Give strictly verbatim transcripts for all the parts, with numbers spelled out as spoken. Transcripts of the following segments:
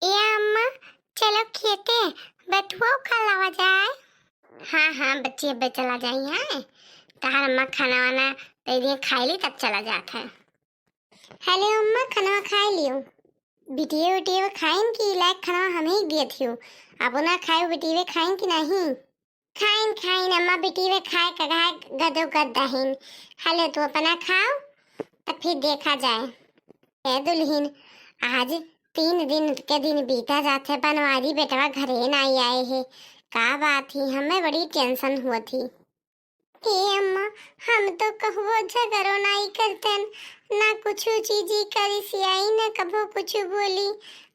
ए अम्मा, चलो खेते, बथुआ खा लावा जाए। हाँ, हाँ बच्ची, अबे चला जाई है। तहार अम्मा खाना वाना दे दिए, खाई ली, तब चला जात है। हेलो अम्मा, खाना खाई लियो। बिटिये उटिये खाइन की लायक खाना हम ही दिए थियो। अब ना खाए बिटिये खाइन की नहीं? खाइन, खाइन अम्मा, बिटिये खाए का घाय गदो गद दहिन। हेलो तू अपना खाओ, तब फिर देखा जाए। ए दुल्हिन, आज तीन दिन के दिन बीता जात है, बनवारी बेटवा घरे नाई आए है। का बात ही, हमें बड़ी टेंशन हुआ थी। ए अम्मा, हम तो कहुओ झगड़ो नाई करतन, ना कुछ चीजी का रिसियाई, ना कभो कुछ बोली।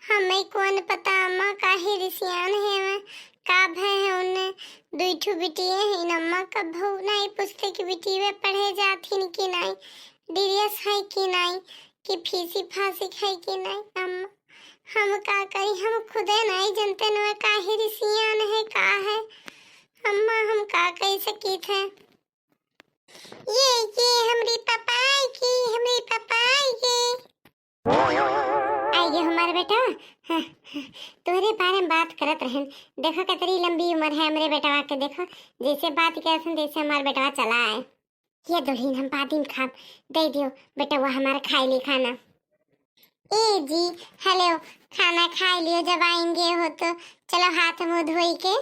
हमें कौन पता अम्मा काहे रिसियान है, हमें का भय है उन्हें। दुई ठो बिटिये हैं अम्मा, कभो नाई पूछते कि बिटिये पढ़े जात हिन कि नाई, ड्रेस है कि नाई, कि फीसी फासी है कि नाई। अम्मा, हम का करी, हम खुदे नाई जनते न काहे रिसियान है, का है। अम्मा, हम का कही सकीत है। ये, ये हमरी पपाई की, हमरी पपाई के। आई ये हमारे बेटा, हाँ, हाँ, तोहरे बारे में बात करत रहन। देखो कितनी लंबी उम्र है हमरे बेटवा के, देखो जैसे बात करत हन, जैसे हमार बेटवा चला आए। ये दुल्हिन हम बाद में खाब, दे दियो बेटवा हमारा खाए ले खाना। ए जी, हेलो, खाना खाए लियो, जब आएंगे हो तो। चलो हाथ मुंह धोई के।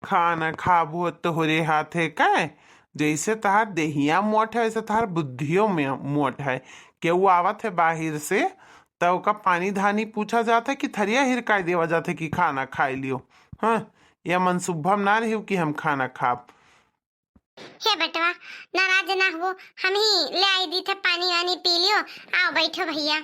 खाना खाबू तोहरे हाथे का? जैसे तहार देहिया मोट है, वैसे तहार बुद्धियो में मोट है। केहू आवत है बाहिर से, त ओका पानी धानी पूछा जात है कि थरिया हिरकाई देवा जात है कि खाना खाए लियो। हाँ, या मनसूबा में ना रही कि हम खाना खाब। हे बेटवा, नाराज ना हुओ, हम ही ले आई दी थे पानी वानी पी लियो। आओ बैठो भैया।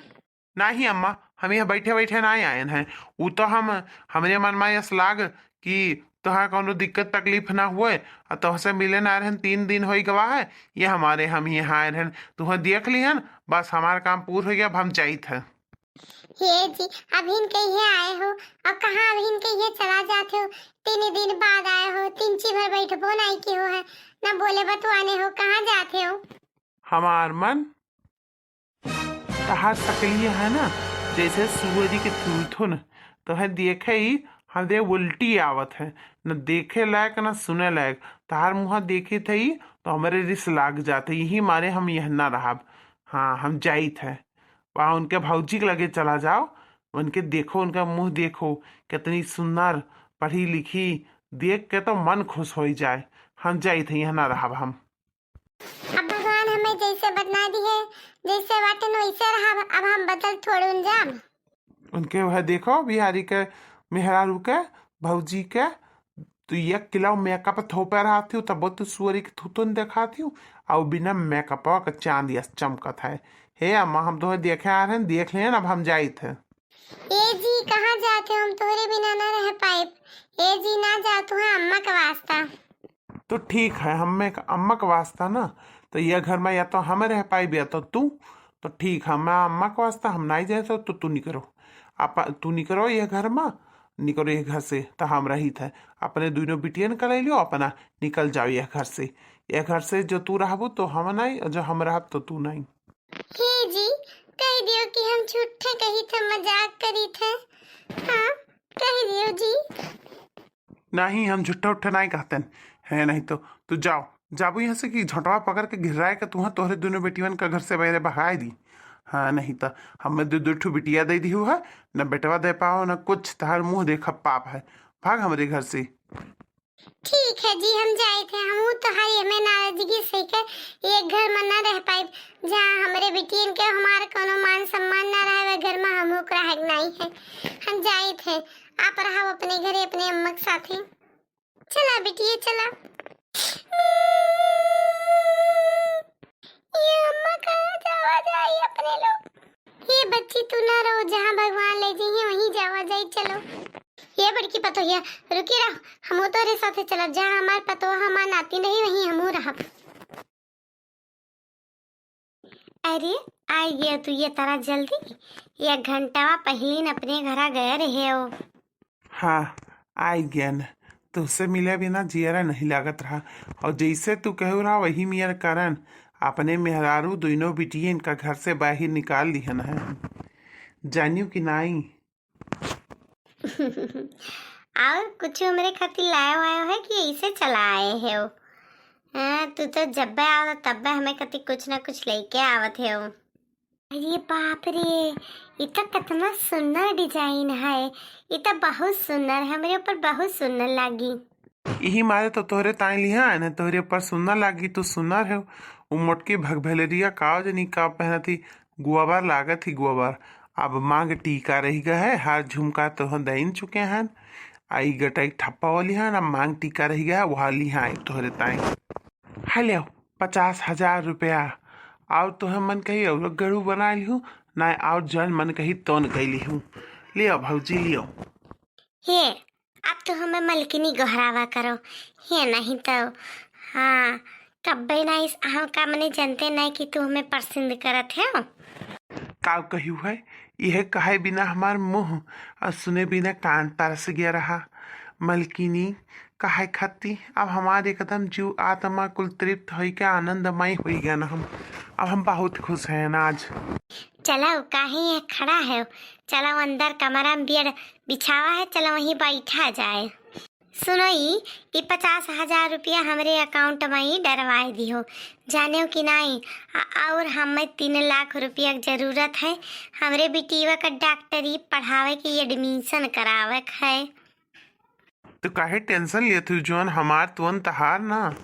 नाही अम्मा, हम यहाँ बैठे बैठे ना आयन हैं। उ तो हम, हमरे मन में यस लाग कि तोहार कौनो दिक्कत तकलीफ ना हुए, और तोहसे मिले ना रहन, तीन दिन होई गवा है, ये हमारे हम यहाँ आए रहन। तुहें देख लिहन, बस हमार काम पूर हो गया, अब हम जाइत है। हे जी, अभिन कहिए आए हो, अब कहाँ अभिन कहिए चला जाते हो? तीन दिन बाद आए हो, तीन ची भर बैठबो नहीं की हो है, ना बोले बतवाने हो, कहाँ जाते हो? हमार मन तहार सकलिए है ना, जैसे सुअरी के थूथुन। तोहे देखे ही हमरे उल्टी आवत है, न देखे लायक न सुने लायक। तहार मुँह देखित ही तो हमरे रिस लाग जात है, यही मारे हम यह ना रहब। हाँ, हम जाइत है। वहाँ उनके भौजी के लगे चला जाओ, उनके देखो, उनका मुँह देखो, कितनी सुंदर, पढ़ी लिखी, देख के तो मन खुश होई जाए। हम जाइत है, यहाँ ना रहब हम। अब भगवान हमें जैसे बना दी है, जैसे बाटन वैसे रहब, अब हम बदल थोड़न जाब। उनके वह देखो, बिहारी के मेहरारू के, भौजी के, तू एक किलो मेकअप थोपे रहत हूँ, तब तू सुअरी के थुथुन देखात हूँ, और बिना मेकअप के चांद यस चमकत है। हे अम्मा, हम तोहे देखे आ रहे हैं, देख लेन, अब हम जाइत है। ए जी, कहाँ जाते हो? हम तोहरे बिना ना रह पाइब। ए जी, ना जा, तुहे अम्मा के वास्ता। तो ठीक है, हमें क-, अम्मा के वास्ता ना, तो यह घर में या तो हम रह पाइब या तो तू। तो ठीक है, मैं अम्मा के वास्ता हम नहीं जाए तो, तो तू निकरो, आप तू निकरो यह घर में, निकरो यह घर से, तो हम रहित है। अपने दोनों बिटियन का ले लियो, अपना निकल जाओ यह घर से। यह घर से जो तू रहबू तो हम नहीं, और जो हम रहब तो तू नहीं। हे जी, कह दियो कि हम झूठे कही थे, मजाक करी थे। हाँ, कह दियो जी। नहीं, हम झूठा उठा नहीं कहते हैं, नहीं तो। तू जाओ, जाबू यहाँ से कि झोंटवा पकड़ के घिराए के तुहाँ तोहरे दोनों बेटियन का घर से बाहरे भगाए दी। हाँ, नहीं तो हमें दो, दो ठो बिटिया दे दी हुआ, न बेटवा दे पाओ, न कुछ, तहार मुँह देखब पाप है। भाग हमरे घर से। ठीक है जी, हम जाइत है। हमहू तोहारी हमें नाराजगी से के एक घर में ना रह पाइब, जहाँ हमरे बिटियन के हमार कोनो मान सम्मान ना रहे, वह घर में हमहू के रहे के नहीं है। हम जाइत है, आप रहो अपने घरे अपने अम्मा के साथे। चला बिटिया, चला। ये अम्मा कहाँ जावा जाई अपने लोग? हे बच्ची, तू ना रहो, जहाँ भगवान ले जइहे वहीं जावा जाई। चलो। ये बड़की पतोहिया, रुकी रहो, हमहू तोहरे साथे चलब, जहाँ हमार पतोह हमार नातिन रही वहीं हमहू रहब। अरे, आई गया तू ये तरह जल्दी? एक घंटावा पहलीन अपने घरा गए रहे हो। हाँ, आई गया न। तुझसे मिले बिना जियरा नहीं लागत रहा, और जैसे तू कहू रहा वही मियर करन अपने मेहरारू दोनों बिटियन का घर से बाहर निकाल लिहन है। जानियो कि नाई? और कुछ हमरे खातिर लायो वायो है कि ऐसे चला आए हो? हाँ, तू तो जब्बे आवत तब्बे हमें खातिर कुछ ना कुछ लेके आवत हो। अरे बाप रे, ई तो कितना सुंदर design है, ई तो बहुत सुंदर, हमरे ऊपर बहुत सुंदर लागी। यही मारे तो तोहरे ताई लिहा है ना, तोहरे ऊपर सुंदर लागी, तू सुंदर है। उ मोटकी भगभेलरिया काव जनी का पहनत ही, गुआबर लागत ही गुआबर। अब मांग टीका रहि गा है, हार झुमका तो हम दइन चुके हैं। आ ई गटई ठप्पा वाली है ना, मांग टीका रहि गा है, वह लिहा है तोहरे ताई। है ले, पचास हजार रुपया। और तोहे मन कही और गड़ू बना लिहू, ना और जौन मन कही तौन कह लिहू। लियो भौजी, लियो। हे, अब तो हमें मलकिनी गोहरावा करो। हे, नहीं तो, हाँ, कब्बे ना इस अहम का मने जनते नहीं कि तू हमें पसंद करत है। का कहू है, यह कहे बिना हमार मुंह और सुने बिना कान तरस गया रहा। मलकिनी, काहे खाती अब हमार एकदम जीव आत्मा कुल तृप्त होई के आनंदमय होई गया ना हम। अब हम बहुत खुश हैं आज। चलो, काहे ये खड़ा है? चलो अंदर कमरा में बेड बिछावा है, चलो वहीं बैठा जाए। सुनो ई, ई पचास हजार रुपया हमरे account में ही डरवाए दिहो, जानेव कि नाई? आ-, और हमें तीन लाख रुपया के जरूरत है, हमरे बिटिया का डॉक्टरी पढ़ावे के, admission करावे के है। तो काहे tension लेत हूँ, जौन हमार तुवन तहार ना।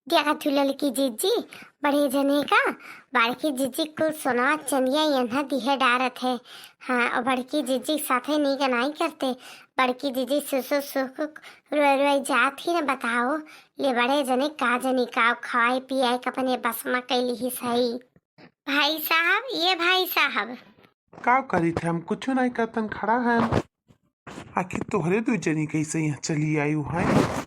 देखा तू ललकी जीजी, बड़े जने का, बड़की जीजी कुल सोना चंदिया यन्हा दिहे डारत है। हाँ, और बड़की जीजी साथे नीक नाई करते। बड़की जीजी सुसु सुख रोए रोए जात ही न बताओ। ले बड़े जने का जनी का खवाए पियाए के अपने बस में कैली ही सही। भाई साहब, ये भाई साहब। का करी थे हम? कुछ नहीं करतन, खड़ा है। आखिर तोहरे दू जनी कैसे यहाँ चली आई है?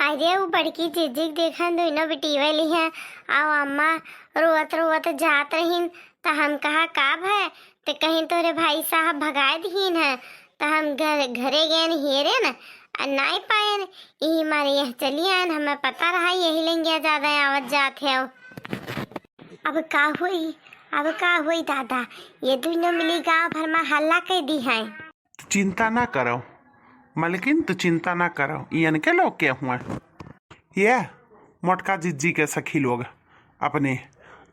अरे, उ बड़की जीजी के देखन दुइनो बिटिया लिहे, आउ अम्मा रोवत रोवत जात रहीन, त हम कहा, "का भय?" त कहीं, "तोहरे भाई साहब भगाए दिहीन है।" त हम घर, घरे गएन हेरेन, आ नाई पाएन, यही मारे यहाँ चली आएन, हमें पता रहा यही लंगिया ज्यादा आवत जात है। अब का हुई, अब का हुई दादा, ये दुइनो मिली गांव भर में हल्ला कर दी है। तू चिंता ना करो मलकिन, तू चिंता ना करो, ई इनके लोग के हुआ। ये मोटका जिज्जी के सखी लोग अपने,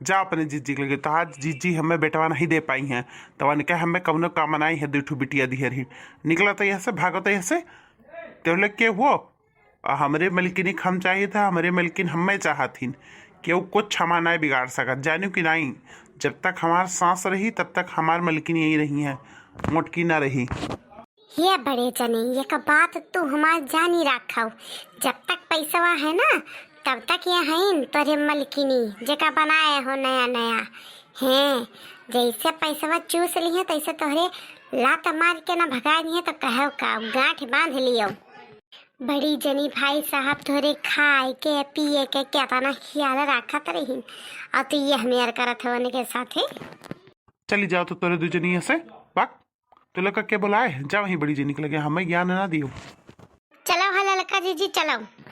जा अपने जिज्जी के लगे, तो आज जिज्जी हमें बेटवा नहीं दे पाई हैं, तो इनके हमें कौनो काम नहीं है, दू ठो बिटिया दिहे रही। निकला तो यहाँ से, भागो तो यहाँ से, तो लोग के हुओ। आ हमरे मलकिनी के हम चाहित है, हमरे मलकिन हमें चाहत हिन। केहू कुछ हमार नाई बिगाड़ सकत, जानियो कि नाई? जब तक हमार सांस रही, तब तक हमार मलकिन यही रही है, मोटकी ना रही। हे बड़े जने, एक बात तू हमार जानी राखव, जब तक पैसवा है ना, तब तक ये हईन तोरे मलकिनी, जेका बनाए हो नया नया। हैं, जैसे पैसवा चूस लिहे, तैसे तोहरे लात मार के ना भगा दिहे, तो कहो का, गांठ बांध लियो। बड़ी जनी भाई साहब तोहरे खाए के, पिए के केतना ख्याल राखत रहीन, और तू ये हमेर करत हो उनके साथे। चली जाओ तो तोहरे दू जनी यहाँ से, भाग। तो लोग के बुलाए, जा वहीं बड़ी जनी के लगे, हमें ज्ञान ना दियो। चलो हा ललका जीजी, चलो।